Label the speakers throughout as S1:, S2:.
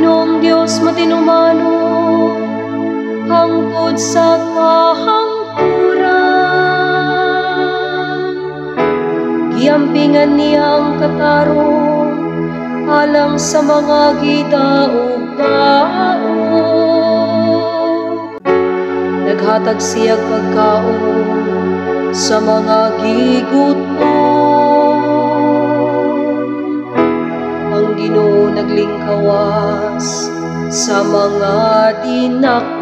S1: Ginoong Dios matinumanon hangtod sa kahangturan. Giampingan niya ang katarong alang sa mga gidaog-daog. Naghatag siya'g pagkaon sa mga gigutom. Ang Ginoo naglingkawas sa mga dinakpan.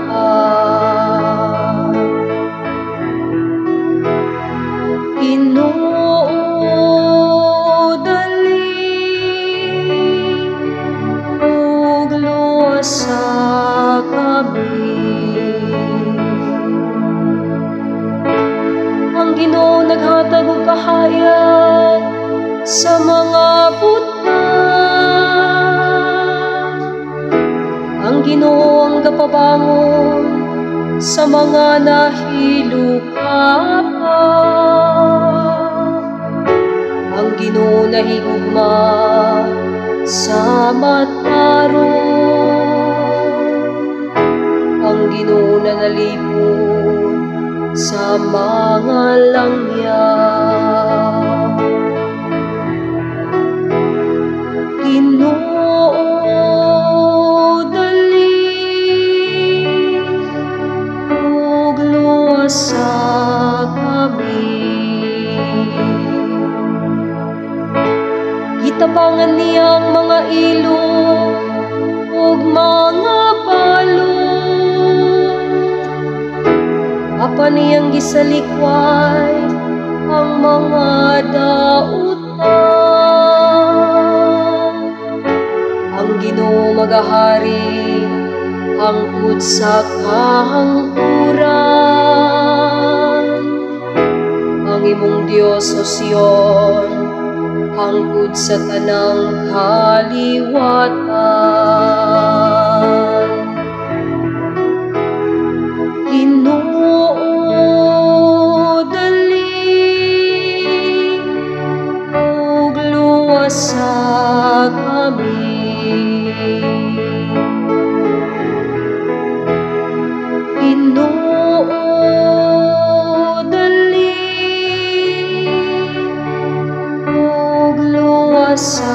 S1: Ginoo, dali ug luwasa kami. Ang Ginoo naghatag og kahayag sa mga buta. Ang Ginoo ang gapabangon sa mga nahilukapan. Ang Ginoo nahigugma sa matarong. Ang Ginoo nanalipon sa mga langya. Ginoo, dali ug luwasa kami. Gitapangan niya ang mga ilo ug mga balo. Apan niyang gisalikway ang mga dautan. Ang Ginoo magahari hangtod sa kahangturan. Ang imong Dios, O Sion, hangtod sa tanang kaliwatan. Ginoo, dali ug luwasa kami. Ginoo, dali ug luwasa